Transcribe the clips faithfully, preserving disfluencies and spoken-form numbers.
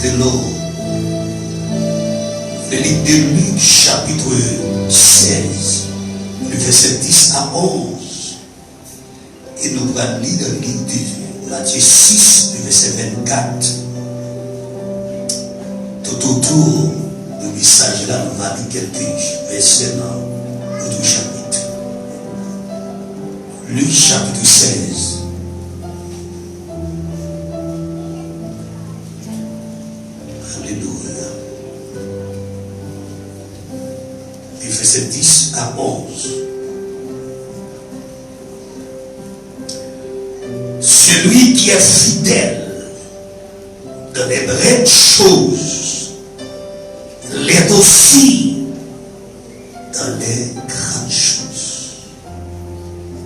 Hello. Le livre de Luc, chapitre seize, le verset dix à onze. E nou pral li nan liv de Matye sis, le verset vingt-quatre. Tout autour de mesaj la, nou va li kèlke vèsè nan lòt chapit. Luc chapitre seize. Alléluia. Du verset dix à onze. Celui qui est fidèle dans les brèves choses l'est aussi dans les grandes choses.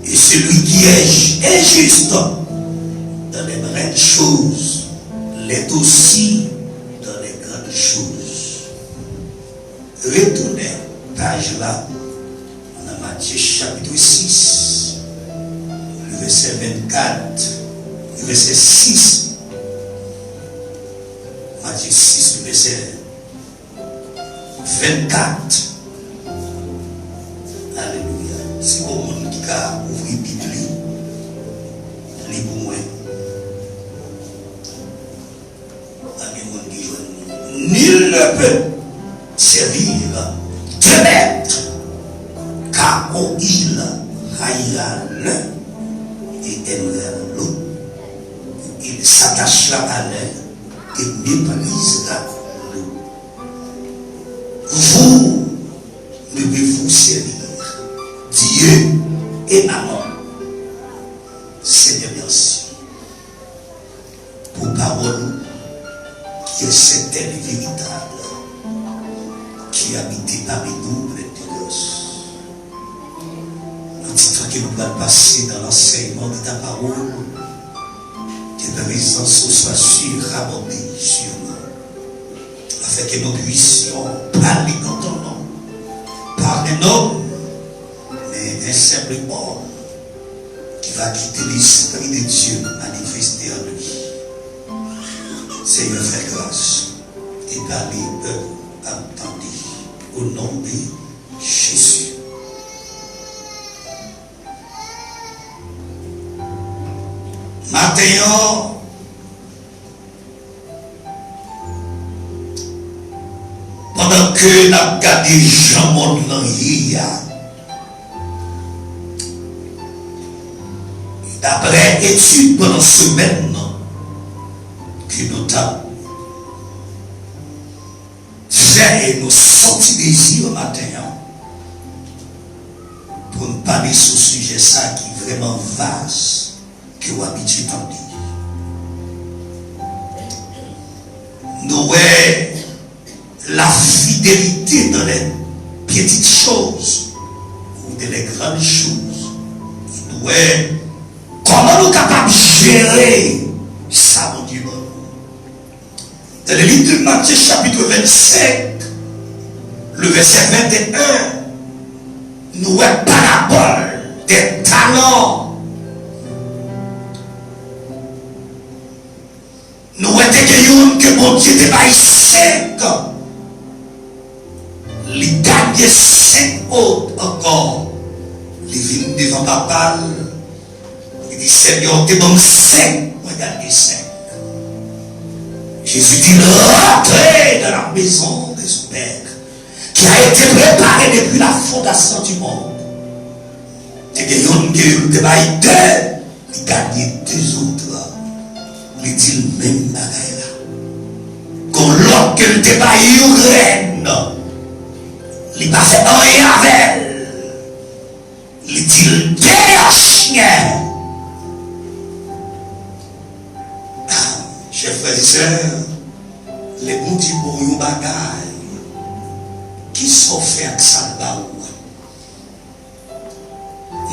Et celui qui est injuste dans les brèves choses l'est aussi dans les grandes choses. Retounen paj la nan Matye chapitre six, le verset vingt-quatre, le verset six. Matye sis, le verset vingt-quatre. Alelouya. Si gon moun ki ka ouvri Bib li, li pou mwen. Pa gen moun ki jwenn li. Nul ne peut servir deux maîtres, car ou il haïra l'un et aimera l'autre, ou il s'attachera à l'un et méprisera l'autre. Vous ne pouvez servir Dieu et Mammon. Seigneur, merci pour parole qui est certaine et véritable, qui habite parmi nous, pleine de grâce. Nan ti tan ke nou pral pase dans l'enseignement de ta parole, que ta présence soit surabondée sur nous, afin que nous puissions parler dans ton nom, par un homme, mais un simple homme, qui va quitter l'Esprit de Dieu manifesté en lui. Seigneur, fais grâce et parler, peuple, entendez, au nom de Jésus. Maten an, pandan ke n ap gade jan mond lan ye a, daprè etid pandan semèn nan ke nou t ap fè, e nou santi dezi maten an pou n pale sou sijè sa ki vrèman vas ke w abitye tande. Nou wè la fidélité dans les petites choses ou dans les grandes choses. Nou wè kòman nou kapab jere sa Bondye ban nou. Dans le livre de Matthieu, chapitre vingt-cinq, le verset vingt et un, nou wè parabòl des talents. Nou wè te gen youn ke Bondye te bay senk. Li gade senk òt ankò. Li vin devan papa l. Li di, Seigneur, ou te ban m senk, mwen gade senk. Jésus dit, rentrez dans la maison de son père, qui a été préparée depuis la fondation du monde. Te gen youn ke yo te bay de, li gade de zòt la. Li di l menm bagay la. Gon lòt ke l te bay yon grenn, li pa fè anyen avè l. Li di l, dèyè chen! Chè frè e sè, lè Bondye ba w yon bagay, kisa w fè ak sa l ba ou a?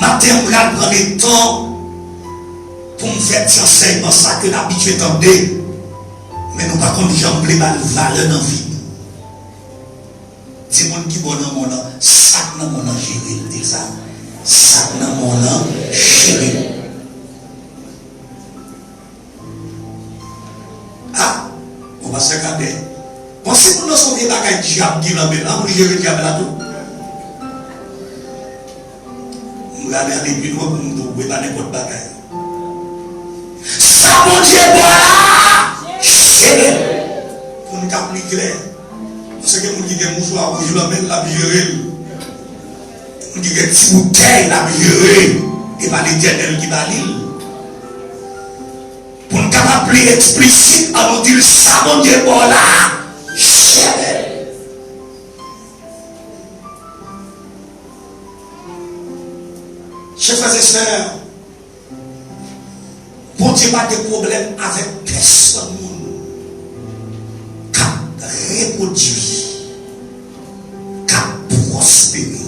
Maten an, m pral pran letan pou m fè ti ansèyman sa ke n abitye tande, men nou pa konn janm vle ba l valè nan vi nou. Di moun ki bò w nan men w lan, sa k nan men w lan, jere l. Di l sa, sa k nan men w lan, jere l. A, ou Pastè Kadè. Bon, si moun nan se yon vye bagay dyab ki nan men l, an pou l jere dyab la tou. M prale ale pi lwen pou m di w, e pa nenpòt bagay. Sa Bondye ba w la, jere l. Pou n ka pli klè, paske moun ki gen mouchwa wouj nan men l, l ap jere l. Moun ki gen ti boutèy, l ap jere l. E pa Letènèl ki ba li l. Pou n kapab pli eksplisit, an nou di l sa Bondye ba w la, jere l. Chè frè e sè, Bondye pa gen pwoblèm avèk pèsonn moun k ap repwodui, k ap pwospere.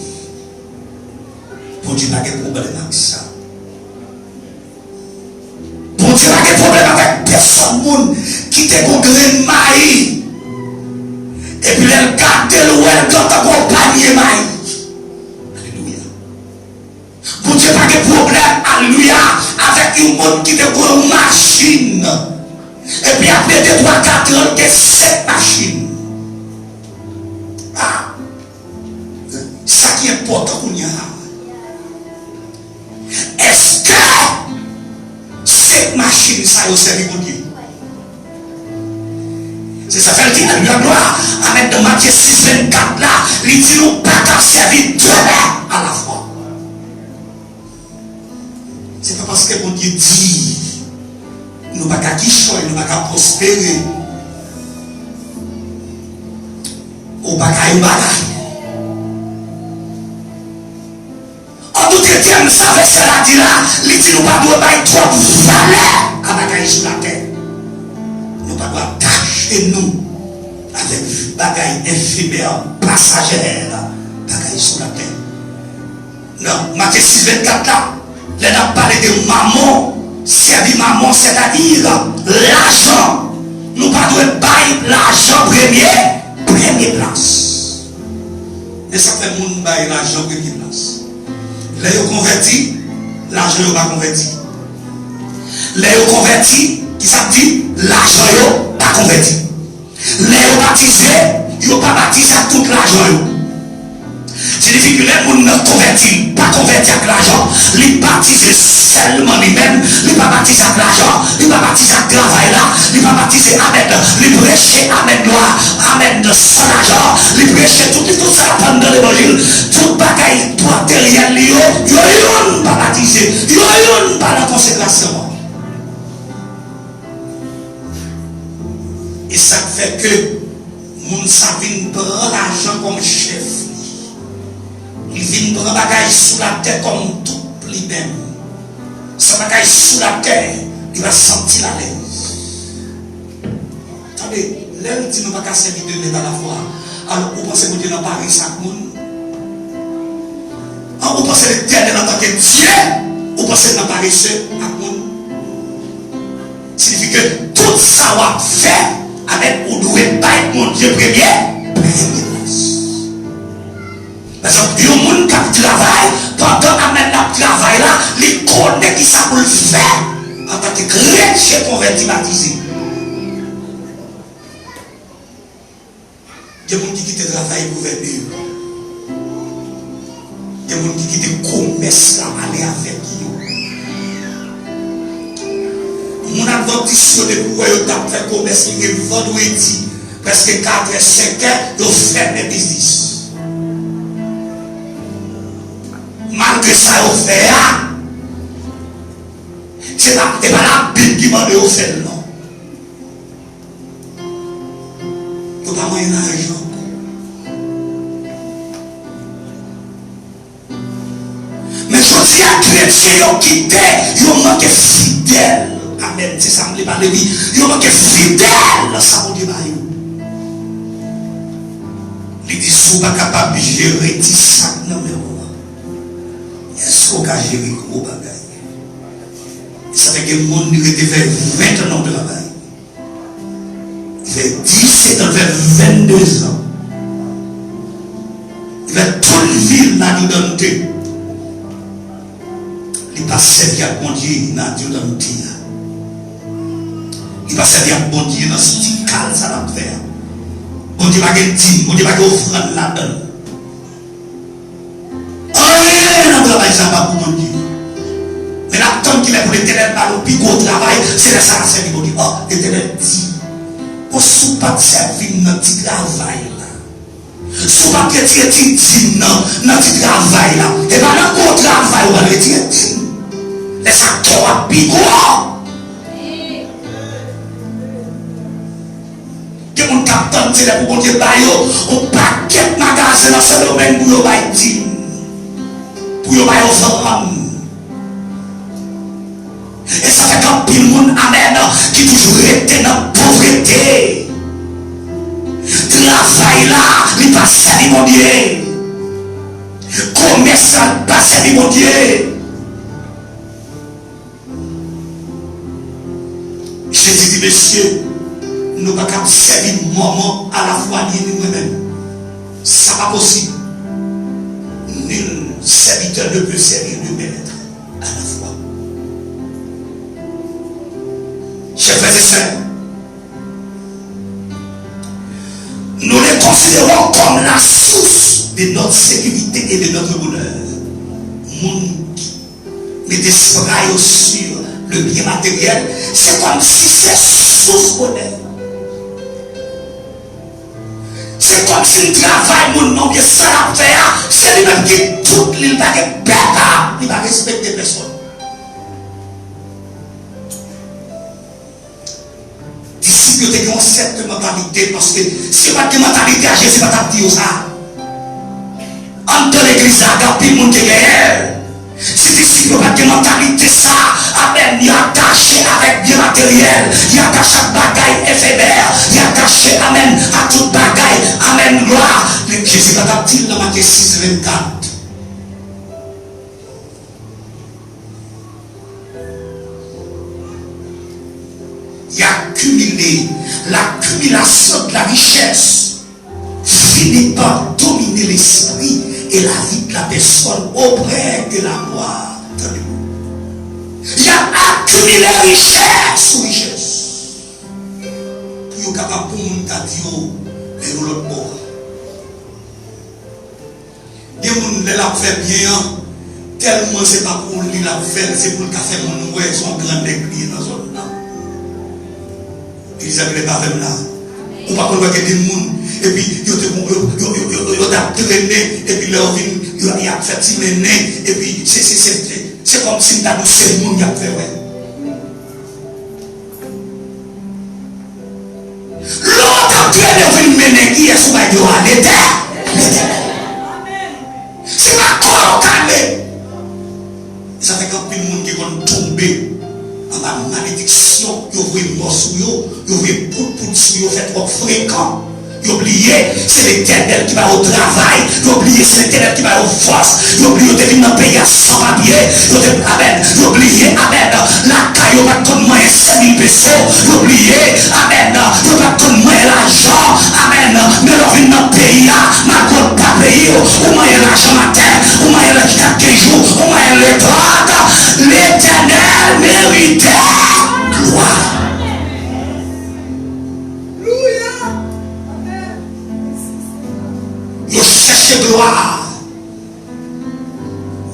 Bondye pa gen pwoblèm ak sa. Bondye pa gen pwoblèm avèk pèsonn moun ki te gon grenn mayi, epi lè l gade l, wè l gentan gon panye mayi. Alelouya. Bondye pa gen pwoblèm, alelouya, avèk yon moun ki te gon yon machin, epi apre de, twa, kat an, l gen senk machin. Ah! Sa ki enpòtan kounye a, èske senk machin sa yo sèvi Bondye? Se sa fè l di, alelouya, glwa, amèn, nan Matye sis vennkat la, li di nou pa ka sèvi de mèt alafwa. Se pa paske Bondye di nou pa ka kichòy, nou pa ka pwospere, ou pa ka yon bagay. An tout etèm, sa vèsè la di la, li di nou pa dwe bay twòp valè a bagay sou latè. Nou pa dwe atache nou avèk bagay efimè, pasajè, bagay sou latè. Nan Matye sis vennkat la, lè n ap pale de mamon, sèvi mamon, sètadi lajan, nou pa dwe bay lajan premye, premye plas. Men sa k fè moun bay lajan premye plas. Lè yo konvèti, lajan yo pa konvèti. Lè yo konvèti, ki sa k di? Lajan yo pa konvèti. Lè yo batize, yo pa batize ak tout lajan yo. Siyifi ke lè moun nan konvèti, li pa konvèti ak lajan, li batize sèlman li menm, li pa batize ak lajan, li pa batize ak travay la, li pa batize, amèn, li preche, amèn, glwa, amèn, san lajan, li preche tout, tout sa l aprann nan levanjil, tout bagay materyèl li yo, yo youn pa batize, yo youn pa nan konsekrasyon an. E sa k fè ke moun sa vin pran lajan kòm chèf li. Li vin pran bagay sou latè kòm tout li menm. San bagay sou latè, li pa santi l alèz. Tande, lè l di nou pa ka sèvi de mèt alafwa, alò ou panse Bondye nan parese ak moun? An, ou panse Letènèl antanke Dye, ou panse l nan parese ak moun? Siyifi ke tout sa w ap fè, amèn, ou dwe bay Bondye premye, premye plas. Pa egzanp, yon moun k ap travay, pandan, amèn, l ap travay la, li konnen ki sa pou l fè antanke kretyen konvèti batize. Gen moun ki kite travay gouvène yo. Gen moun ki kite komès la ale avèk yo. Moun advantis yo, depi w wè yo t ap fè komès, rive vandredi, prèske katrè, senkè, yo fèmen biznis. Malgre sa yo fè a, se pa, se pa Labib ki mande yo fè l, non. Yo pa manyen lajan ankò. Men jodi a, kretyen yo kite, yo manke fidèl. Amèn. Se sa m vle pale, wi. Yo manke fidèl nan sa Bondye ba yo. Li di, si w pa kapab jere ti sa k nan men w an, èske w ka jere gwo bagay? Sa fè gen moun li rete fè ven tan nan travay. Li fè disèt an, li fè venndezan. Li fè tout vi l nan ayodante. Li pa sèvi ak Bondye nan ayodante a. Li pa sèvi ak Bondye nan ti kal sa l ap fè a. Bondye pa gen dim, Bondye pa gen ofrann ladan l. Anyen nan travay sa pa pou Bondye. Men n ap tann kilè pou Letènèl ba nou pi gwo travay, se lè sa n a sèvi Bondye. O, Letènèl di, bon, si w pa t sèvi m nan ti travay la, si w pa t retire ti dim nan, nan ti travay la, e pa nan gwo travay ou pral retire dim. Lè sa kè w ap pi gwo. Gen moun k ap tann se lè pou Bondye ba yo yon pakèt magazen nan Sendomeng pou yo bay dim, pou yo bay ofrann. E sa fè gen anpil moun, amèn, ki toujou rete nan povrete. Travay la, li pa sèvi Bondye. Komès la, li pa sèvi Bondye. Jezi di, mesye, nou pa kab sèvi Manman alafwa ni mwen menm. Sa pa posib. Nul serviteur ne peut servir deux maîtres à la fois. Chers frères et sœurs, nous les considérons comme la source de notre sécurité et de notre bonheur. Moun ki met espwa yo sur le bien matériel, se kòmsi se sous bonè. Se kòmsi l travay moun nan, oubyen sa l ap fè a, se li menm ki tout li, li pa gen pè pa, li pa respekte pèsonn. Disip yo te gen yon sèten mantalite, paske si yo pa t gen mantalite a, Jezi pa t ap di yo sa. Anndan legliz la, gen anpil moun ki genyen l. Si disip yo pa t gen mantalite sa, amèn, y atache avèk byen materyèl, y atache ak bagay efemè, y atache, amèn, a tout bagay, amèn, glwa. Men Jezi pa t ap di l nan Matye sis vennkat. Y accumule, l'accumulation de la richesse finit par dominer l'esprit et la vie de la personne auprès de la mort. Tande byen. Y ap akimile richès sou richès. Pou yo kapab pou moun ta di yo, men yon lòt bò. Gen moun, lè l ap fè byen an, tèlman se pa pou li l ap fè l, se pou l ka fè moun wè se yon gran nèg li ye nan zòn nan. Legliz la, gen lè pa avè m la. Ou pa konn wè gen de moun, epi yo te, yo, yo t ap trennen, epi lè yo vin, yo, y ap fè ti mennen, epi se, se, se, se, se kòmsi m ta di w se moun y ap fè wè. Lè w t ap trennen, w vin mennen, kiyès ou bay glwa? Letè-, Letènèl. Se pa kò w kale. Sa fè gen anpil moun ki konn tonbe anba malediksyon, yo voye mò sou yo, yo voye poud poud sou yo, fè twòp frekan. Yo bliye, se Letènèl ki ba yo travay. Yo bliye, se Letènèl ki ba yo fòs. Yo bliye, yo te vin nan peyi a san papye. Yo te, amèn. Yo bliye, amèn. Lakay yo pa t konn manyen senk mil peso. Yo bliye, amèn. Yo pa t konn manyen lajan. Amèn. Men lè w vin nan peyi a, malgre w pa peyi w, ou manyen lajan maten, ou manyen l kat jou, ou manyen l etwat. Letènèl merite glwa. Alelouya! Yo chèche glwa.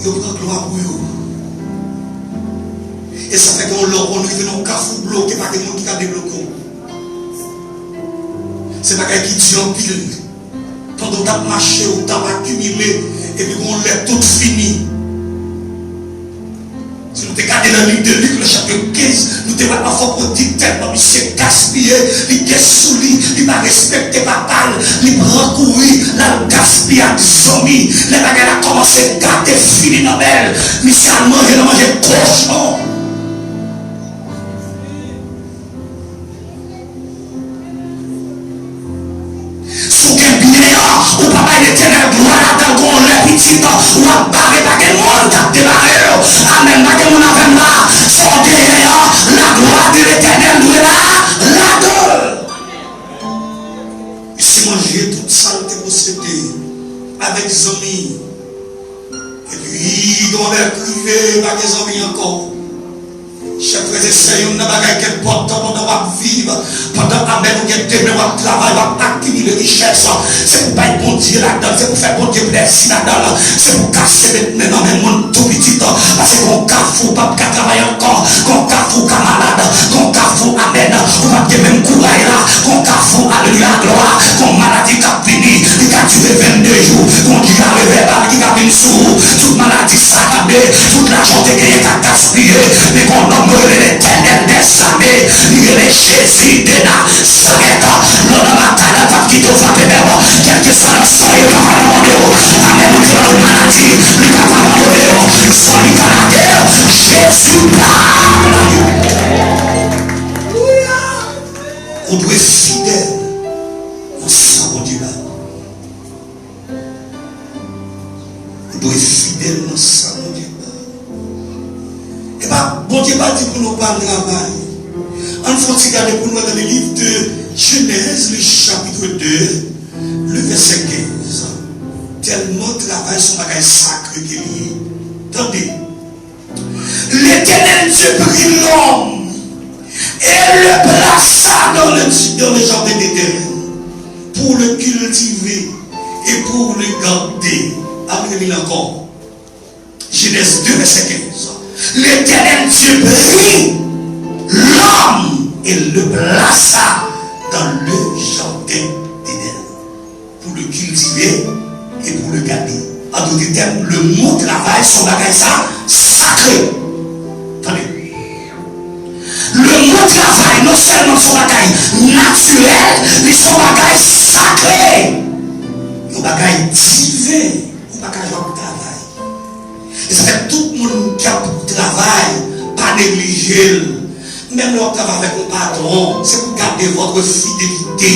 Yo pran glwa pou yo. E sa fè gen yon lè w konn rive nan yon kafou bloke, pa gen moun ki ka debloke w. Se bagay ki di anpil. Pandan w t ap mache, w t ap akimile, epi gon lè tout fini. Si nou te gade nan liv de Lik, le chapit kenz, nou te wè anfan pwodig tèlman misye gaspiye, li gen sou li, li pa respekte papa l, li pran kouri, l al gaspiye ak zanmi. Lè bagay la kòmanse gate, fini nan men l, misye al manje nan manje kochon. Si w gen byen an, ou pa bay Letènèl glwa ladan l, gon lè pitit, w ap bare, pa gen moun k ap debare w. Amèn, pa gen moun avè m la. Sa w genyen an, la gloire de l'Éternel dwe la ladan l. Misye manje tout sa l te posede avèk zanmi. Epi, gon lè l rive, pa gen zanmi ankò. Chè frè e sè, youn nan bagay ki enpòtan pandan w ap viv, pandan, amèn, ou gen demen, w ap travay, w ap akimile richès, se pou bay Bondye ladan l, se pou fè Bondye plèzi ladan l, se pou kase met men nan men moun tou pitit, paske gon kafou w p ap ka travay ankò, gon kafou w ka malad, gon kafou, amèn, ou p ap gen menm kouray la, gon kafou, alelouya, glwa, gon maladi k ap vini, li ka dire vennde jou, gon dyare vèbal ki ka vin sou ou, tout maladi sa, tande, tout lajan w te genyen ka gaspiye, men gon nonm yo rele Letènèl dèzame, li rele Jezi de Nazarèt. Lò nan batay la, l p ap kite w frape bèbè, kèlkeswa nan sa w ye, papa nan mande w, amèn, ou te nan maladi, li p ap abandone w, san li pa lage w, Jezi pa abandone w. Ou dwe fidèl nan sa Bondye ba w. Ou dwe fidèl nan sa Bondye ba w. Epa, Bondye pa di pou nou pa travay. Ann fè yon ti gade pou nou wè nan le livre de Genèse, le chapitre deux, le verset quinze. Tèlman travay se yon bagay sakre ke li ye. Tande. L'Éternel Dieu prit l'homme et le plaça dans le, dans le jardin d'Éden pour le cultiver et pour le garder. Ann reli l ankò. Genèse deux, verset quinze. L'Éternel Dieu prit l'homme et le plaça dans le jardin d'Éden pour le cultiver et pour le garder. An dòt tèm, le mo travay se yon bagay sa sakre. Tande. Le mo travay non sèlman se yon bagay natirèl, li se yon bagay sakre. Yon bagay diven. Ou pa ka jwe ak travay. E sa fè tout moun k ap travay, pa neglije l. Menm lè w ap travay avèk yon patwon, se pou gade votre fidélité.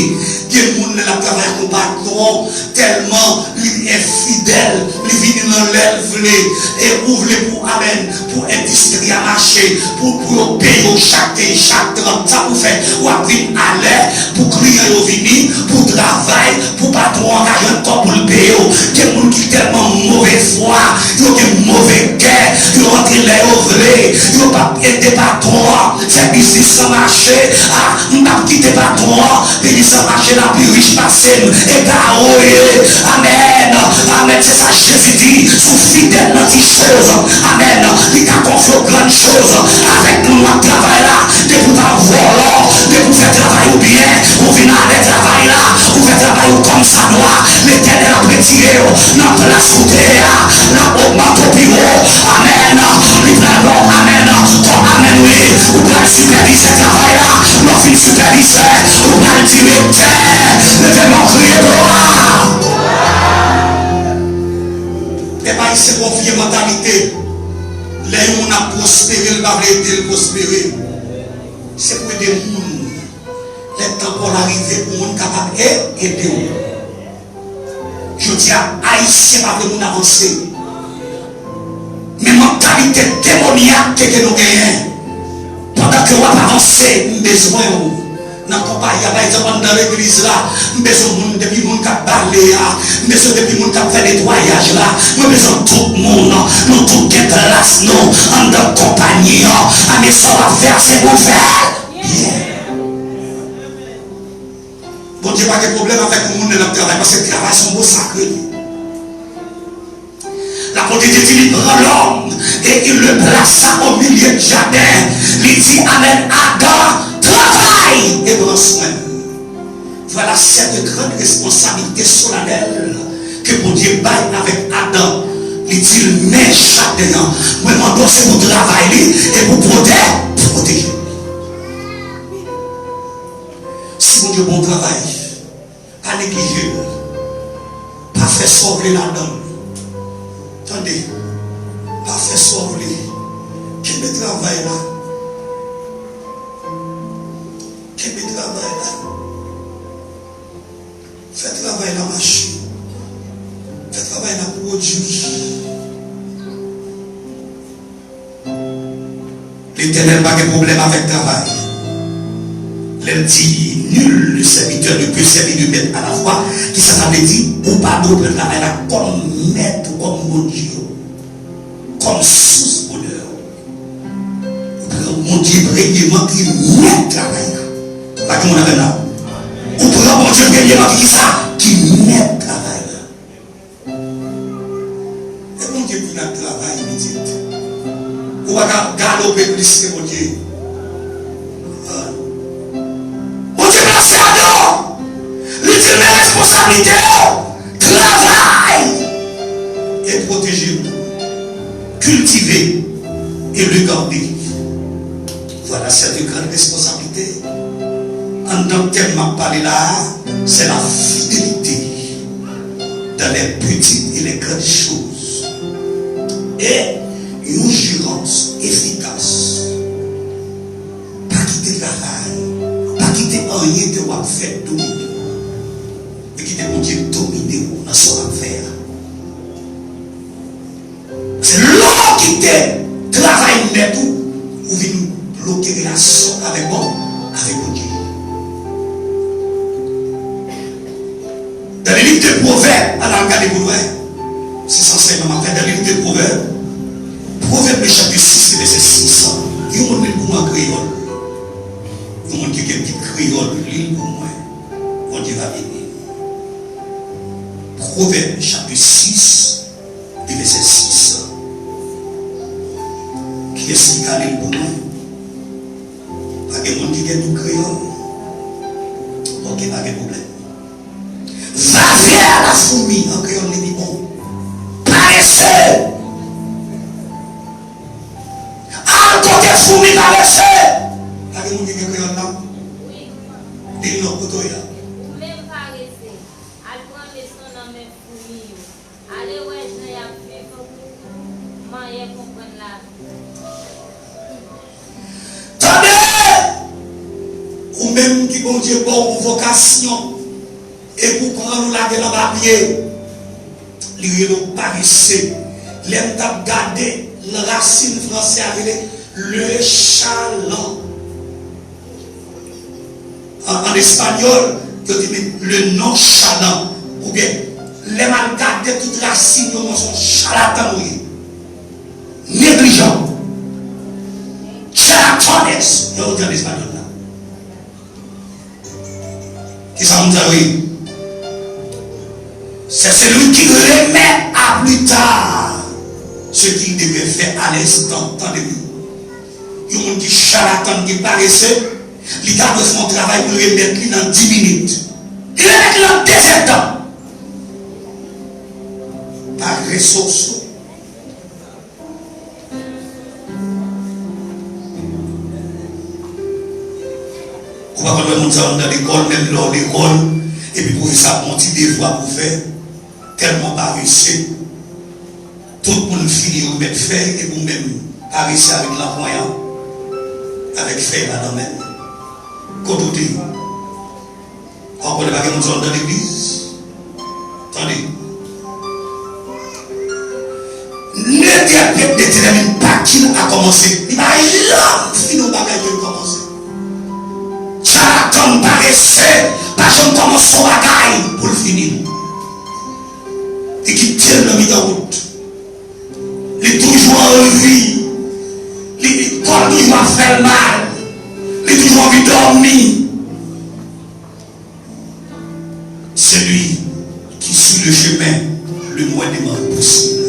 Gen moun lè l ap travay ak yon patwon, tèlman li enfidèl, li vini nan lè l vle, e ou vle pou, amèn, pou endistri a mache, pou, pou yo peye w chak, chak trant, sa pou fè w ap vin alè, pou kliyan yo vini, pou travay, pou patwon an ka jwenn kòb pou l peye w. Gen moun ki tèlman move fwa, yo gen move kè, yo rantre lè yo vle, yo p ap ede patwon an fè biznis lan mache. A, m p ap kite patwon an, biznis lan mache, l ap pi rich pase m. E ta ou ye. Amèn. Amèn. Se sa Jezi di, si w fidèl nan ti choz, amèn, li ka konfye w grann choz. Avèk moun w ap travay la, depi w pa vòlò, depi w fè travay ou byen, ou vin alè travay la, ou fè travay ou kòmsadwa, Letènèl ap retire w nan plas ou te ye a, l ap ogmante w pi wo. Amèn. Li pral ba w, amèn, kò amèn wi. Ou pral sipèvizè travay la, lè w fin sipèvizè, ou pral direktè. Leve men w, kriye glwa. Pèp ayisyen gen yon vye mantalite. Lè yon moun ap pwospere, l pa vle ede l pwospere. Se pou ede moun. Lè tan pa w la rive pou moun kapab e-, ede w. Jodi a, Ayisyen pa vle moun avanse. Men mantalite demonyak ke, ke nou genyen. Pandan ke w ap avanse, m bezwen w. Nan konpayi a, pa egzanp, anndan legliz la, m bezwen moun depi moun k ap bale a, m bezwen depi moun k ap fè netwayaj la, mwen bezwen tout moun, nou tout gen plas nou anndan konpayi an, a men sa w ap fè a se pou fè l byen. Bondye pa gen pwoblèm avèk moun lè l ap travay, paske travay se yon mo sakre li. Lapot de Dye di, li pran lòm e il le plaça au milieu du jardin. Li di, amèn, Adan, travay e pran swen m. Voilà cette grande responsabilité solennelle que Bondye bay avèk Adan. Li di l, men jaden an, mwen mande w se pou travay li e pou pwote-, pwoteje l. Si Bondye ba w travay, pa neglije l. Pa fè sa w vle ladan l. Tande, pa fè sa w vle. Kenbe travay la. Kenbe travay la. Fè travay la mache. Fè travay la pwodui. Letènèl pa gen pwoblèm avèk travay. Lè l di, nul serviteur ne peut servir deux maîtres à la fois, kisa sa vle di? Ou pa dwe pran travay la kòm mèt ou, kòm Bondye w, kòm sous bonè w. Ou pran Bondye premyeman ki mèt travay la. Pa gen moun avè m la. Ou pran Bondye premyeman ki kisa? Ki mèt travay la. E Bondye vin ak travay pitit. Ou pa ka galope plis ke Bondye. Bondye plase adan w. Li di l men responsablite yo. Travay e pwoteje l. Cultiver et le garder. Voilà cette grande responsabilité. Anndan tèm m ap pale la a, c'est la fidélité dans les petites et les grandes choses. E yon jerans efikas. Pa kite travay, pa kite anyen ke w ap fè domine w. E kite Bondye domine w nan sa w ap fè a. Se lè w kite travay mèt ou, ou vin bloke relasyon avèk bon, avèk Bondye. Dans le livre de Proverbes, al al gade pou nou wè. Se sa ansèyman m ap fè dans le livre de Proverbes. Pwovèb le chapitre six, le verset six. Yon moun li l pou mwen an kreyòl. Yon moun ki gen Bib kreyòl, li l pou mwen. Bondye va beni. Pwovèb chapitre six, le verset six. Kiyès ki ka li l pou mwen? Pa gen moun ki gen Bib kreyòl? Ok, pa gen pwoblèm. Va vers la fourmi, an kreyòl li pi bon. Parese! Al kote foumi parese! Pa gen moun ki gen kreyòl la? Wi. Li non, kote w ye a? Ou menm parese, al pran leson nan men foumi yo. Ale wè jan y ap viv, manyè konprann lavi. Tande! Ou menm ki Bondye ba w yon vokasyon, epi w pran l ou lage l anba pye, li rele w parese. Lè m t ap gade, rasin fransè a rele le chalan. An, an espanyòl, yo di men le nonchalant. Oubyen, lè m al gade tout rasin yo, mwen se yon chalatan mwen ye. Neglijan. Charlatanes, yo di an espanyòl la. Kisa moun sa yo ye? C'est celui qui remet à plus tard ce qu'il devait faire à l'instant. Tande byen. Yon moun ki chalatan, ki parese, li ta dwe fè yon travay pou l remèt li nan dis minit. Li remèt li nan de zèdtan. Parese w sou. Ou pa konn wè moun sa yo anndan lekòl, menm lè w lekòl, epi pwofesè a ap ba w yon ti devwa pou w fè, tèlman w parese. Tout moun fini remèt fèy, epi w menm parese avèk lanpwen an, avèk fèy la nan men w. Kote w te ye? Ou konnen pa gen moun sa yo anndan legliz? Tande. Ne t'inquiète de tes ennemis, pas qu'il a commencé. Li pa janm fini yon bagay ke l kòmanse. Chalatan parese, pa janm kòmanse yon bagay pou l fini l. Li kite l nan mitan wout. Li toujou anvi. Li, li, kò l toujou ap fè l mal. Li toujou anvi dòmi. Celui qui suit le chemin le moins démarré possible.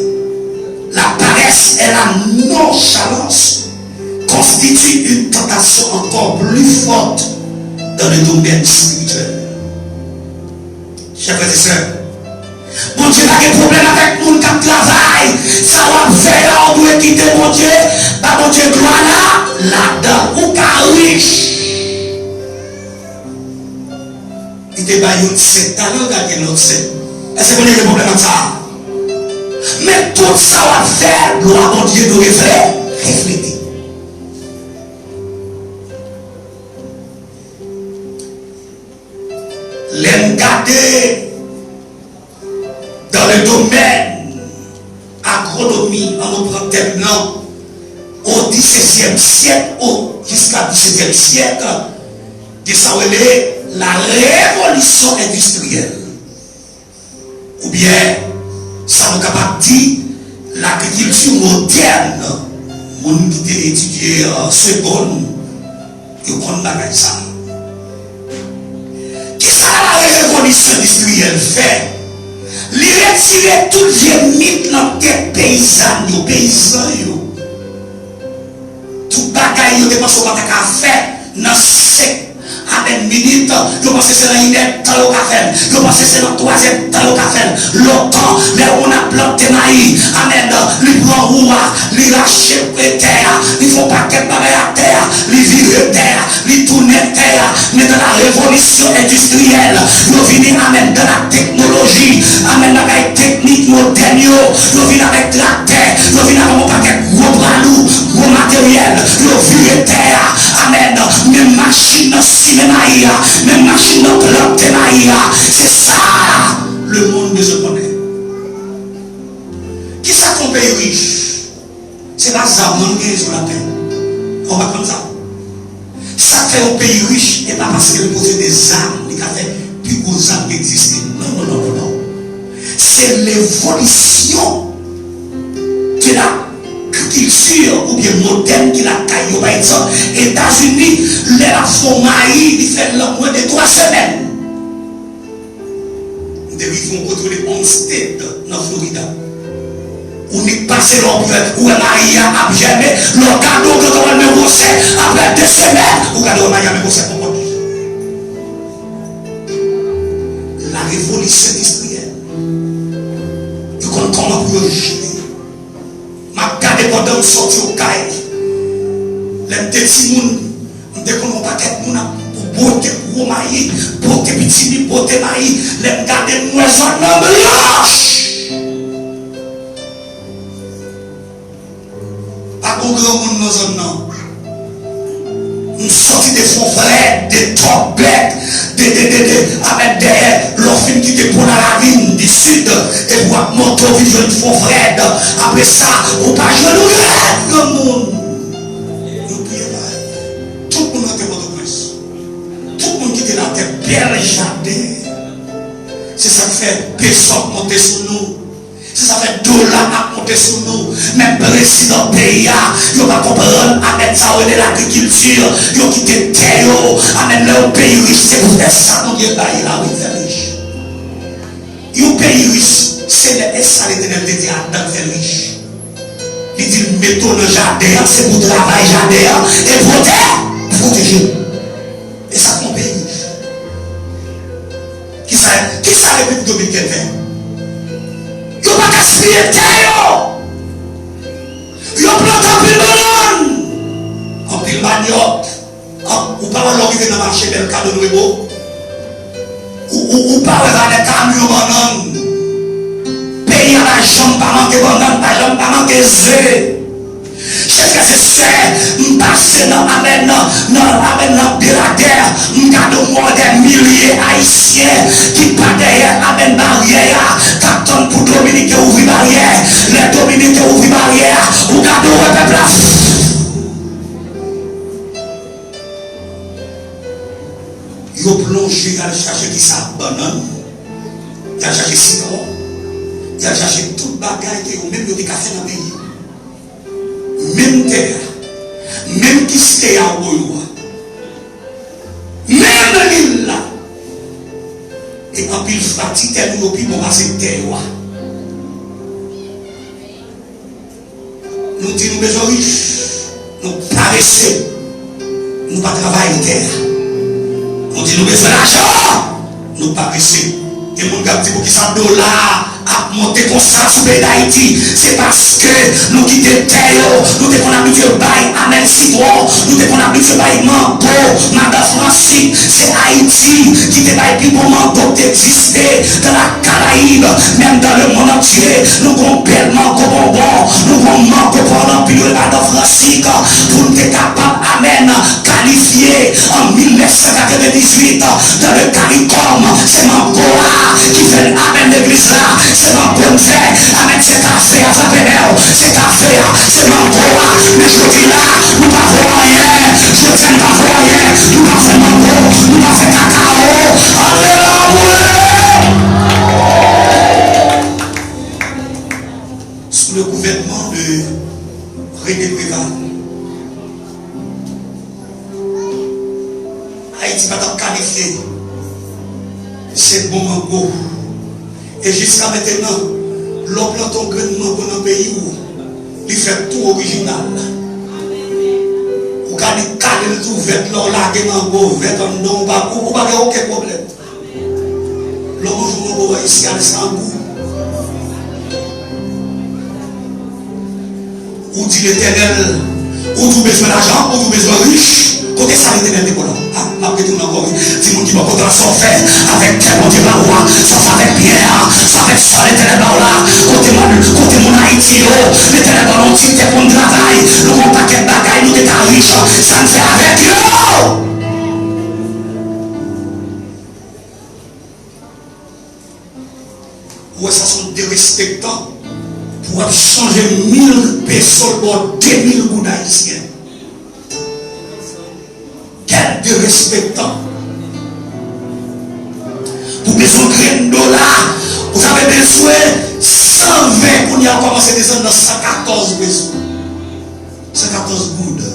La paresse et la nonchalance constituent une tentation encore plus forte dans le domaine spirituel. Chè frè e sè, Bondye pa gen pwoblèm avèk moun k ap travay. Sa w ap fè a, ou dwe kite Bondye, ba Bondye glwa la, ladan. Ou ka rich. Li te bay youn senk talan, l ka gen lòt senk. Èske Bondye gen pwoblèm ak sa? Men tout sa w ap fè, glwa Bondye dwe refle-, reflete. Lè n gade dans le domaine agronomi, ann nou pran tèm nan, o disezyèm syèk, o, jiska disetyèm syèk, gen sa yo rele la révolution industrielle. Oubyen, sa nou kapab di, lagrikilti modèn, Moun ki te etidye, euh, segonn, yo konn bagay sa. Kisa la revolisyon endistriyèl fè? Li retire tout vye mit nan tèt peyizàn yo, peyizan yo. Tout bagay yo te panse w pa ta ka fè nan senk a pèn minit, yo panse se nan inèdtan yo ka fè l. Yo panse se nan twazèdtan yo ka fè l. Lontan, lè yon moun ap plante mayi, amèn, li pran wou a, li rache tè a, li fè yon pakèt bagay ak tè a, li vire tè a, li tounen tè a. Men dans la révolution industrielle, yo vini, amèn, dans la technologie, amèn, bagay teknik modèn yo, yo vin avèk traktè, yo vin avèk yon pakèt gwo bwa lou, gwo materyèl, yo vire tè a. Amèn. Men machin nan simen mayi a, men machin nan plante mayi a. Se sa lemonn bezwen konnen. Kisa k fè yon peyi rich? Se pa zam nan l genyen sou latè. Ou pa konn sa? Sa k fè yon peyi rich, e pa paske l posede zam, li ka fè pi gwo zam ki egziste. Non, non, non, non, non. Se levolisyon de lagrikilti oubyen modèn ki lakay yo. Pa egzanp, Etazini, lè l ap fè yon mayi, li fè l nan mwen de twa semèn. M te rive yon kote yo rele Homestead nan Florida. Ou nik pase lè w ap wè, ou wè mayi a ap jèmen, lè w gade w gentan wè l men gwosè, apre de semèn, ou gade w wè mayi a men gwosè konpòt li. La révolution industrielle. Yo konn kòman pou yo jere. M ap gade pandan m sòti Okay. Lè m te timoun, m te konn wè yon pakèt moun ap bwote gwo mayi, bwote pitimi, bwote mayi. Lè m gade, m wè zòn nan blanch. Pa gon granmoun nan zòn nan. M sòti de Fon Frèd, de Tòbèk, de, de, de, de, avèk dèyè, lè w fin kite Pon Laravin di Sid, epi w ap monte, w vin jwenn Fon Frèd. Apre sa, ou pa jwenn yon rèd granmoun. Yo touye bagay. Tout moun rantre Pòtoprens. Tout moun kite latè, bèl jaden. Se sa k fè peso ap monte sou nou. Se sa fè dola ap monte sou nou. Menm prezidan peyi a, yo pa konprann, amèn, sa yo rele lagrikilti. Yo kite tè yo. Amèn, lè yon peyi rich, se pou fè sa Bondye bay la, wi, fè l rich. Yon peyi rich, Senyè, e sa Letènèl te di Adan, fè l rich. Li di l mete w nan jaden an, se pou travay jaden an, e pwote, pwoteje l. E sa k fè yon peyi rich. Kisa, kisa Repiblik Dominikèn fè? Yo pa gaspiye tè yo. Yo plante anpil bannann, anpil manyòk. An, ou pa wè lè w rive nan mache Mercado Nuevo? Ou, ou, ou pa wè valè kamyon bannann? Peyi a pa janm pa manke bannann, pa janm pa manke ze. Chè frè, se sè, m pase nan, amèn, nan, nan, amèn, nan Beladè, m gade yon mòdèl milye Ayisyen ki pa dèyè, amèn, baryè a, k ap tann pou Dominiken ouvri baryè. Lè Dominiken ouvri baryè a, ou gade, ou wè pèp la. Yo plonje, y al chache kisa? Bannann, y al chache sitwon, y al chache tout bagay ke yo menm yo te ka fè nan peyi. Menm tè a, menm kiste a ou yo a, menm lil la. E anpil fwa, ti tè nou yo pi bon pase tè yo a. Nou di nou bezwen rich, nou parese, nou pa travay tè a. Nou di nou bezwen lajan, nou parese. Gen moun k ap di poukisa dola a ap monte konsa sou peyi Dayiti. Se paske nou kite tè yo, nou te konn abitye bay, amèn, sitwon, nou te konn abitye bay mango, madan Fransik, se Ayiti ki te bay pi bon mango ki te egziste dans la Caraïbe, menm dans le monde entier, nou gon bèl mango bonbon, nou gon mango pòl anpil, yo rele madan Fransik, pou n te kapab, amèn, kalifye an mil nèf san katrevendizuit dans le CARICOM. Se mango a ki fè n amèn legliz la, se mango n fè, amèn, se kafe a frape men w, se kafe a, se mango a, men jodi la, nou pa vo anyen, jodi a nou pa vo anyen, nou pa fè mango, nou pa fè kakao, ann leve ann boule! Sous le gouvernement de René Préval, Bon mango. E jiska mentenan, lè w plante yon grenn mango nan peyi w, li fè tou orijinal. Ou ka di kale l tou vèt, lè w lage mango vèt anndan, ou pa, ou, ou pa gen okenn pwoblèm. Lè w manje yon mango ayisyen, sa gou. Ou di Letènèl, ou tou bezwen lajan, ou tou bezwen rich. Kote sa Letènèl te bon la? A, m ap retounen ankò, wi. Di moun ki bò kote w la, sa w fè avèk kè Bondye ba ou a, sa w fè avèk byen an, sa w fè avèk sa Letènèl ba ou la. Kote moun, kote moun Ayiti yo, Letènèl ba nou ti tè pou n travay, nou gen yon pakèt bagay, nou te ka rich, sa n fè avèk yo? Ou wè sa se yon derespektan pou w ap chanje mil peso l ba w de mil goud ayisyen. Kèl derespektan! Pou bezwen grenn dola, ou ta bezwen san ven, kounye a w kòmanse desann nan san katòz peso. San katòz goud.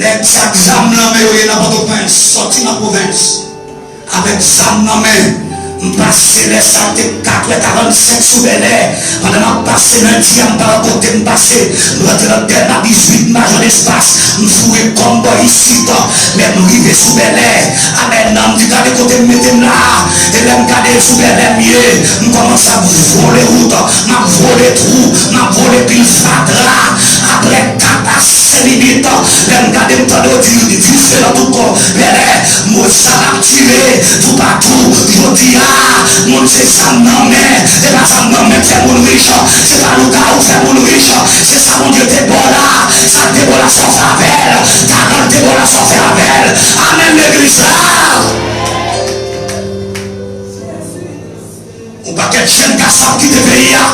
Nèg sa k zam nan men yo ye nan Pòtoprens, sòti nan pwovens, avèk zam nan men, m pase lè sa te katrè karannsenk sou Bèlè, pandan m ap pase lendi a, m pa wè kote m pase, m rantre nan Dèlma dizuit, m pa jwenn espas, m foure kò m bò isit, lè m rive sou Bèlè, amèn, m di gade kote m mete m la, e lè m gade sou Bèlè m ye, m kòmanse ap vole wout, m ap vole twou, m ap vole pil fatra. Apre kat a senk minit, lè m gade m tande yo di, dife nan tout kò Bèlè, mò sa ap tire toupatou. Jodi a, moun se zam nan men, se pa zam nan men fè moun rich, se pa lougawou fè moun rich, se sa Bondye te ba w la, sa l te ba w la sa w fè avè l, talan l te ba w la sa w fè avè l. Amèn legliz la. Yon pakèt jèn gason ap kite peyi a.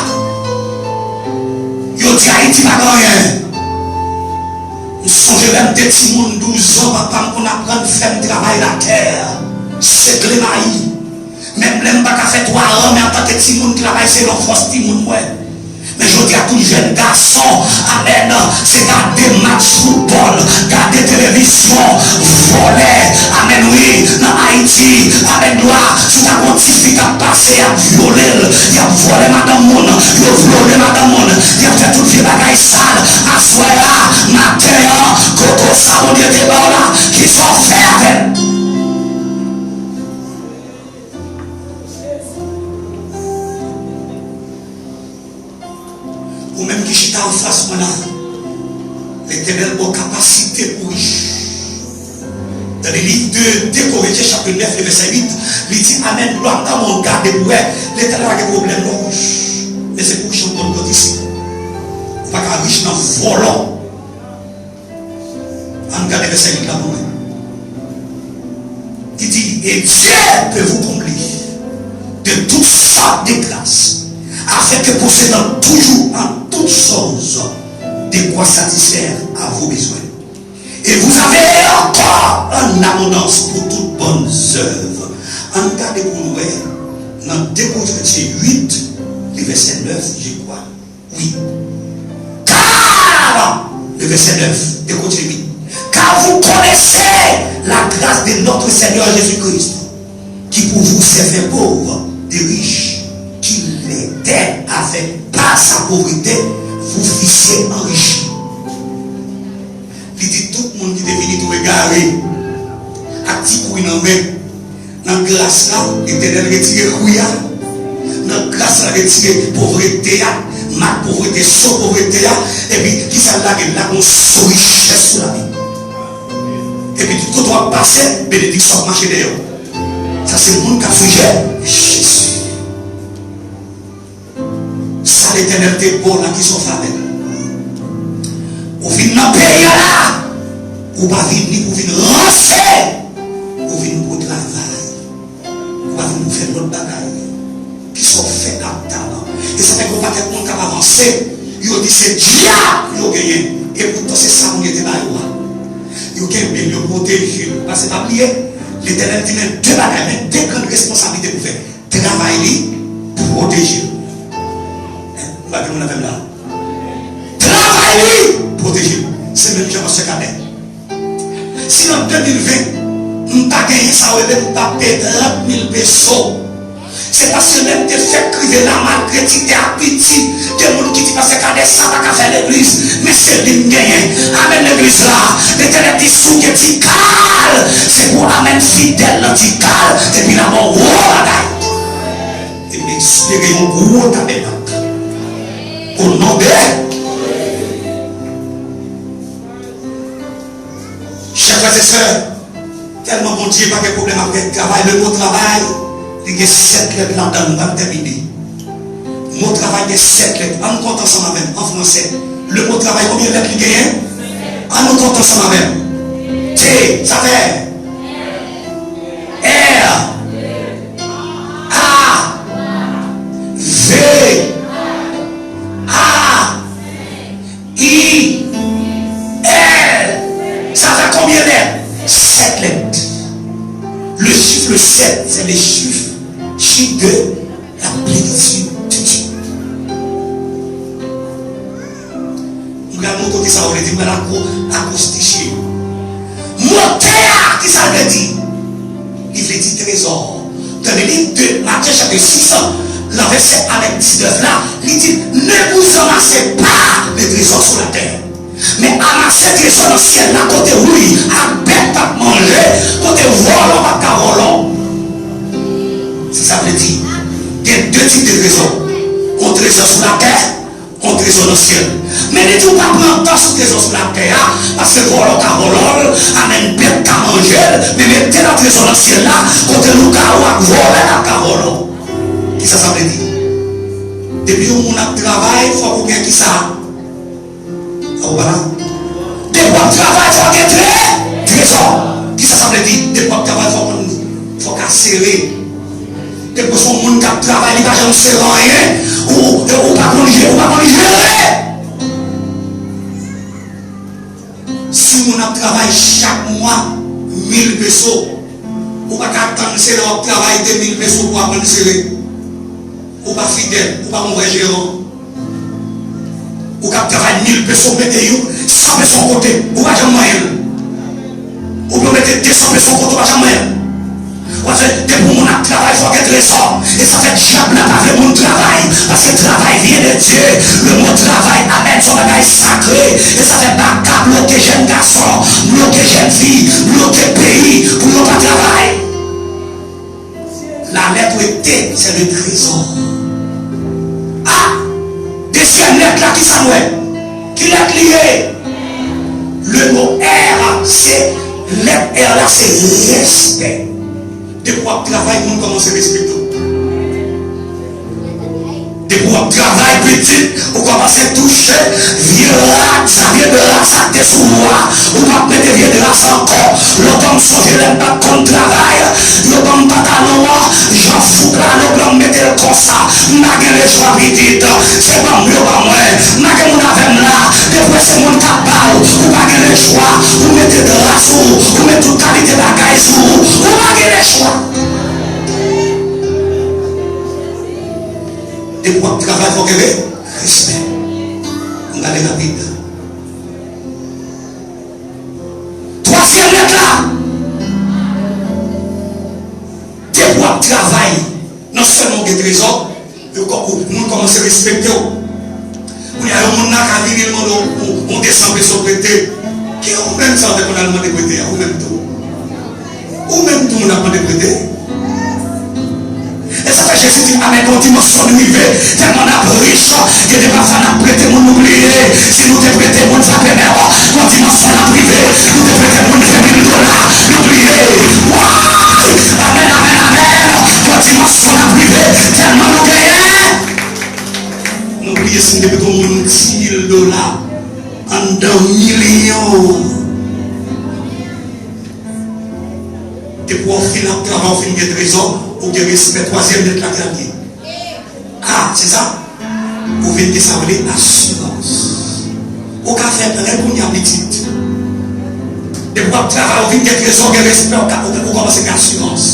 Yo di Ayiti pa gen anyen. M sonje lè m te timoun, douz an, papa m konn aprann fè m travay latè, sekle mayi. Menm lè m pa ka fè twa ran, men antanke timoun travay se yon fòs timoun mwen. Men jodi a, tout jèn gason, amèn, se gade match foutbòl, gade televizyon, vòlè, amèn, wi, nan Ayiti, amèn, glwa, si w ta gon tifi k ap pase, y ap vyole l, y ap vòlè madanm moun, yo vyole madanm moun, y ap fè tout vye bagay sal, aswè a, maten an, kote w sa Bondye te ba w la, kisa w fè avè l? Ou menm ki chita anfas mwen la, Letènèl ba w kapasite pou w rich. Nan liv de de Korentyen chapit nèf, vèsè uit, li di, amèn, glwa, m ta bon gade pou wè, Letènèl pa gen pwoblèm non pou w rich. Men se pou w rich anpòtan isit. Ou pa ka rich nan vòlò. Ann gade vèsè uit la pou mwen. Li di, et Dieu peut vous combler de toutes sortes de grâces, afin que possédant toujours en toutes choses de quoi satisfaire à vos besoins. Et vous avez encore en abondance pour toutes bonnes œuvres. Ann gade pou nou wè, nan de Korentyen uit, li vèsè nèf, je crois. Wi. Car, le verset neuf, écoutez, oui. Car vous connaissez la grâce de notre Seigneur Jésus-Christ, qui pour vous s'est fait pauvre, de riche qu'il était, afin que par sa pauvreté, vous fussiez enrichis. Li di tout moun ki te vini tou egare, ak ti kwi nan men, nan gras la, Letènèl retire kwi a. Nan gras la, retire povrete a, mak povrete, so povrete a. Epi, kisa l lage? L lage yon so richès sou lavi. Epi, tout kote w ap pase, benediksyon ap mache dèyè w. Sa se moun k ap sijè Jezi. Sa Letènèl te ba w la, kisa w fè avè l? Ou vin nan peyi a la, ou pa vin ni pou vin ranse, ou vin pou travay. Ou pa vin pou fè lòt bagay. Kisa w fè ak talan? E sa fè gen yon pakèt moun k ap avanse, yo di se dyab yo genyen. E poutan se sa Bondye te ba yo a. Yo kenbe l, yo pwoteje l. Paske pa bliye, Letènèl di men de bagay, men de grann responsablite pou fè. Travay li, pwoteje l. Èske m pa gen moun avè m la? Travay li, pwoteje l. Se menm jan pastè Cadet. Si nan de mil ven, m pa genyen sa w rele m pa peye trant mil peso, se paske lè m te fèk rive la, malgre ti tè ak piti, gen moun ki di pastè Kadès sa pa ka fè legliz, men se li m genyen. Amèn legliz la. Letènèl di si w gen ti kal, se pou amèn fidèl nan ti kal, epi l ap ba w gwo bagay. E m espere yon gwo tabènak. O non de Chè frè e sè, tèlman Bondye pa gen pwoblèm avèk travay, le mo travay, li gen sèt lèt ladan l, m pral tèmine. Mo travay gen sèt lèt. Ann konte ansanm avè m, an fransè. Le mo travay, konbyen lèt li genyen? Ann nou konte ansanm avè m. T, sa fè. R, A, V, A, I, L. Sa fè konbyen lèt? Sèt lèt. Le chiffre sept, c'est le chiffre, chiffre de la plénitude de Dieu. M pral montre w kisa w vle di, m pral akwo-, akwostiche. Mo tè a, kisa l vle di? Li vle di trezò. Tande li, de Matye chapit sis, nan vèsè avèk diznèf la, li di, ne vous amassez pas de trésors sur la terre, mais amassez trésor nan syèl la, kote wouy ak bèt p ap manje, kote vòlò p ap ka vòlò. Se sa vle di. Gen de tip de trezò. Yon trezò sou latè, yon trezò nan syèl. Men li di w pa pran tan sou trezò sou latè a, paske vòlò ka vòlò l, amèn, bèt ka manje l, men mete nan trezò nan syèl la, kote lougawou ak vòlè ap ka vòlò. Kisa sa vle di? Depi yon moun ap travay, fòk ou gen kisa? Ou pa la? Depi w ap travay, fòk gen tre-, trezò. Kisa sa vle di? Depi w ap travay, fòk konn, fòk ka sere. Depi w se yon moun k ap travay, li pa janm sere anyen, ou, ou, ou pa konn je-, ou pa konn jere. Si yon moun ap travay chak mwa mil peso, ou pa ka atann se lè w ap travay de mil peso pou w aprann sere. Ou pa fidèl, ou pa yon vrè jeran. Ou ka ap travay mil peso, mete yon san peso yon kote, ou pa janm manyen l. Oubyen w mete de san peso yon kote, ou pa janm manyen l. Paske depi yon moun ap travay, fò gen trezò. E sa fè dyab la pa vle moun travay, paske travay vyen de Dye. Le mo travay, amèn, se yon bagay sakre. E sa fè baka bloke jèn gason, bloke jèn fi, bloke peyi, pou yo pa travay. La lettre T, c'est le trésor. A, dezyèm lèt la, ki sa nou wè? Ki lèt li ye? Le mo R, se, lèt R la, se respè. Depi w ap travay, moun kòmanse respekte w. Depi w ap travay, pitit, ou kòmanse touche vye rad sa, vye dra sa k te sou ou a. Ou p ap mete vye dra sa ankò. Lontan m sonje lè m pa t konn travay, yo ban m pantalon an, jan fouk la, yo ban m mete l konsa. M pa gen lechwa, pitit. Se ban m yo ban mwen. M pa gen moun avè m la. Depi w wè se moun k ap ba w, ou pa gen lechwa. Ou mete dra sou ou, ou met tout kalite bagay sou ou. Ou pa gen lechwa. Depi w ap travay, fò w gen re-, respè. M gade rapid. Twazyèm lèt la. Depi w ap travay, non sèlman w gen trezò, yo kò-, ou, moun kòmanse respekte w. Kounye a, yon moun nan ka vini, l mande w yon, yon de san peso prete. Ki ou menm sa w te konn al mande prete a, ou menm tou? Ou menm tou moun ap mande prete? E sa fè Jezi di, amèn, gon dimansyon n rive, tèlman n ap rich, gen de pafwa n ap prete moun, nou bliye si nou te prete moun sa pèmèt. Gon dimansyon n ap rive, nou te prete moun ven mil dola, nou bliye. Woy! Amèn, amèn, amèn. Gon dimansyon n ap rive, tèlman nou genyen, nou bliye si nou te prete yon moun dis mil dola anndan milyon. Depi w fin ap travay, w fin gen trezò, ou gen respè. Twazyèm lèt la ki al gen. A, se sa? Ou vin gen sa yo rele asirans. Ou ka fè plen kounye a, pitit. Depi w ap travay, ou vin gen trezò, gen respè, ou ka, ou, ou kòmanse gen asirans.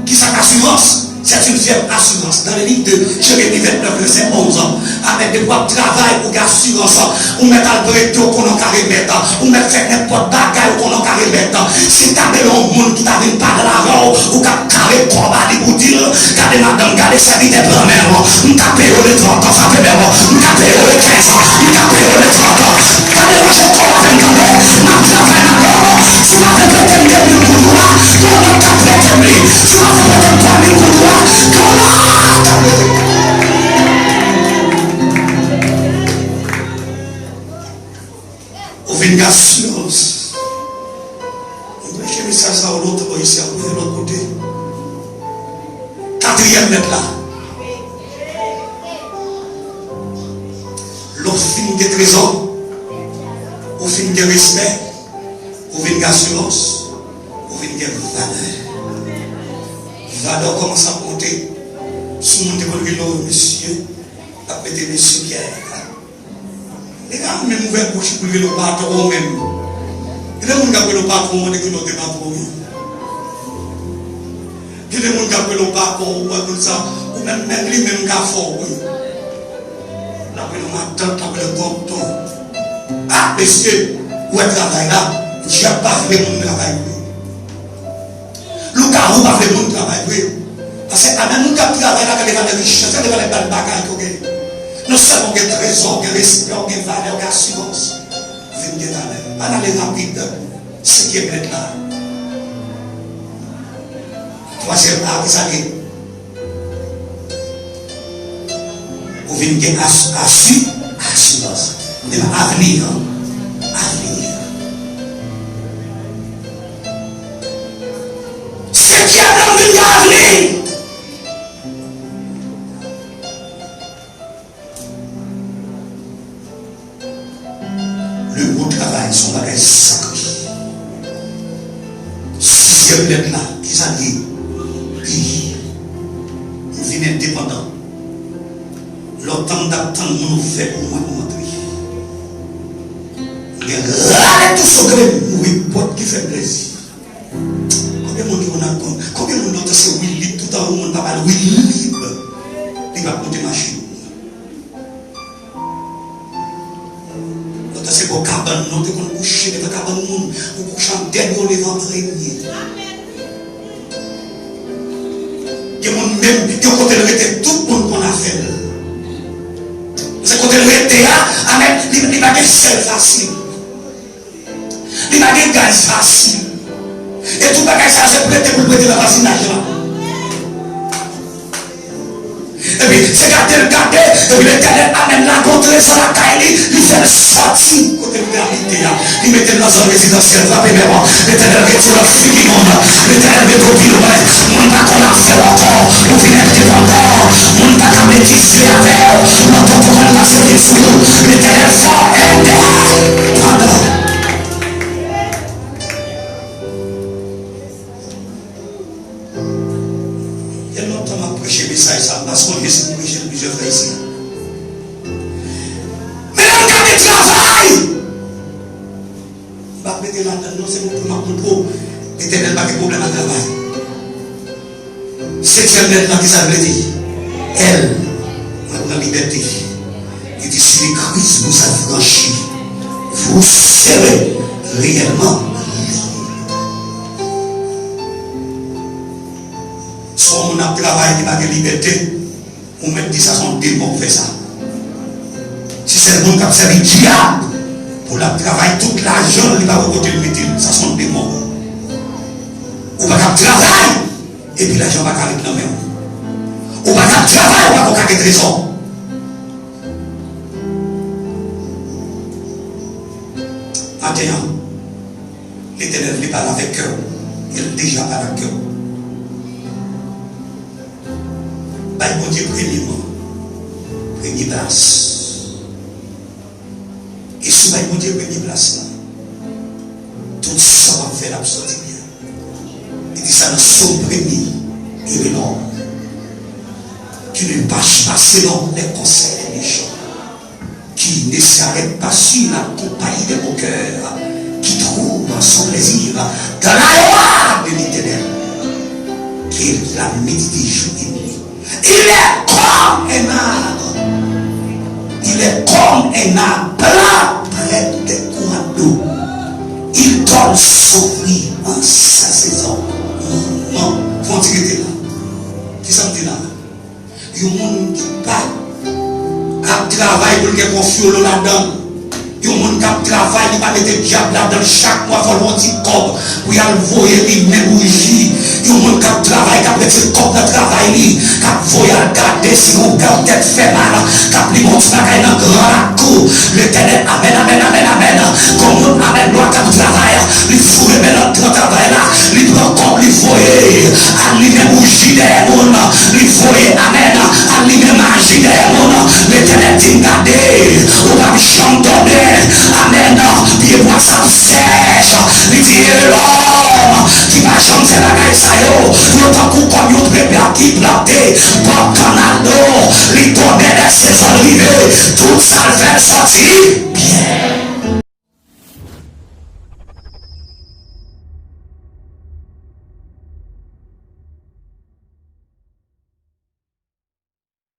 Kisa k asirans? C'est une fière assurance. Dans le livre de Jérémie vingt-neuf, verset onze. Amèn. Depi w ap travay, ou gen asirans. Ou mèt al prete, ou konnen w ka remèt. Ou mèt fè nenpòt bagay, ou konnen w ka remèt. Si ta gen yon moun ki ta vin pale avè w, ou ka kare kò ba li pou di l, gade madanm, gade sèvitè, pran men w. M ka peye w le trant an, frape men w. M ka peye w le kenz an, m ka peye w le trant an. Pa deranje kò w avè m, tande. M ap travay nan kò w. Si w pa vle prete m de mil goud ou a, gen yon lòt k ap prete m li. Si w pa vle prete m twa mil goud ou a, gen yon lòt k ap prete m. Ou vin gen asirans. Mwen preche mesaj sa yo lontan bò isi a, mwen lòt kote. Katriyèm lèt la. Lè w fin gen trezò, ou fin gen respè, ou vin gen asirans, ou vin gen valè. Valè w kòmanse ap monte. Si yon moun te konn rele w mesye, l ap rete mesye Pyè. Li ka menm ouvè bouch li pou l rele w patwon menm. Gen de moun k ap rele w patwon, mande kilè w te patwon wi. Gen de moun k ap rele w patwon, ou wè moun sa, ou menm, menm li menm ka fè w wi. L ap rele w matant, l ap rele w tonton. Ah, mesye, ou wè travay la, dyab pa vle moun travay vre. Lougawou pa vle moun travay vre. Paske a menm moun k ap travay la, gade valè richès, gade valè bèl bagay ke w genyen. Non sèlman w gen trezò, w gen respè, w gen valè, w gen asirans. Vin gen valè. Ann ale rapid. Senkyèm lèt la. Twazyèm A, ki sa l ye? Ou vin gen as-, asi-, asirans. Ou vin gen avni, non? Avni. Senkyèm nan, ou vin gen avni. Le mo travay se yon bagay sakre. Sizyèm lèt la, ki sa l ye? I. M vin endepandan. Lontan m t ap tann moun ouvè pou mwen pou m antre. M gen rale tou sogre m ouvri pòt ki fè m plezi. Konbyen moun ki konn ap konn? Konbyen moun lontan se wi lib toutan yon moun pa ba l wi lib, li p ap monte machin? Lontan se bò kabann nou te konn kouche, devan kabann moun, ou kouche an dènye, ou leve an premye. Gen moun menm, gen kote l rete, tout moun konn afè l. Se kote l rete a, amèn, li, li pa gen syèl fasil. Li pa gen gaz fasil. E tout bagay sa yo se prete pou l prete nan vazinaj la. Epi, se gade l gade, epi Letènèl amèn l al gon trezò lakay li, li fè l sòti kote l te abite a. Li mete l nan zòn rezidansyèl, frape men w. Letènèl retire w figi moun. Letènèl mete w pi lwen. Moun pa konn afè w ankò. Ou vin endepandan. Moun pa ka mete zye avè w. Mwen tonton konn pase vin sou ou. Letènèl fè w endepandan. Gen lontan m ap preche mesaj sa, m pa sonje si m preche l plizyè fwa isi a. Men lè m gade travay, m p ap rete ladann non, se pou m ap montre w, Letènèl pa gen pwoblèm ak travay. Senkyèm lèt la, ki sa l vle di? L. Mwen pran libète. Li di, si l'écrit vous affranchit, vous serez réellement libre. Si yon moun ap travay, li pa gen libète, ou mèt di sa se yon demon k fè sa. Si se moun k ap sèvi dyab pou l ap travay tout lajan l, li pa gon kote l mete l, sa se yon demon. Ou pa ka ap travay, epi lajan pa ka ret nan men w. Ou pa ka ap travay, ou pa ka gen trezò. Maten an, Letènèl vle pale avèk kè w, e l deja pale ak kè w. Bay Bondye premye non, premye plas. E si w bay Bondye premye plas la, tout sa w ap fè l ap sòti byen. Li di sa nan Sòm premye, Hébreu l'homme qui ne marche pas selon les conseils des méchants, qui ne s'arrête pas sur la compagnie des moqueurs, qui trouve son plaisir dans la loi de l'Éternel, qui Il a midi des jours et demi. Il est comme un arbre. Il est comme un arbre plat près des courants d'eau. Il donne son fruit en sa saison. Non, fò n ti rete la. Kisa m di la? Yon moun ki pa ap travay pou l gen yon fyolo ladan l. Yon moun k ap travay, li pa mete dyab ladan l. Chak mwa, fò l yon ti kòb pou y al voye limen bouji. Yon moun k ap travay, k ap retire kòb nan travay li, k ap voye al gade si yon pè tèt fè mal, k ap limen yon ti bagay nan gran lakou. Letènèl, amèn, amèn, amèn, amèn. Kon moun, amèn, lwa k ap travay, li foure men nan gran travay la, li pran kòb, li voye al limen bouji dèyè moun, li voye, amèn, al limen maji dèyè moun. Letènèl di m, gade, ou p ap janm donnen, amèn, pyebwa sa ap sèch. Li di, e lòm ki pa janm fè bagay sa yo, yo tankou kòm yon trepè ki plante bò kanal dlo, li donnen lè sezon l rive, tout sa l fè l sòti.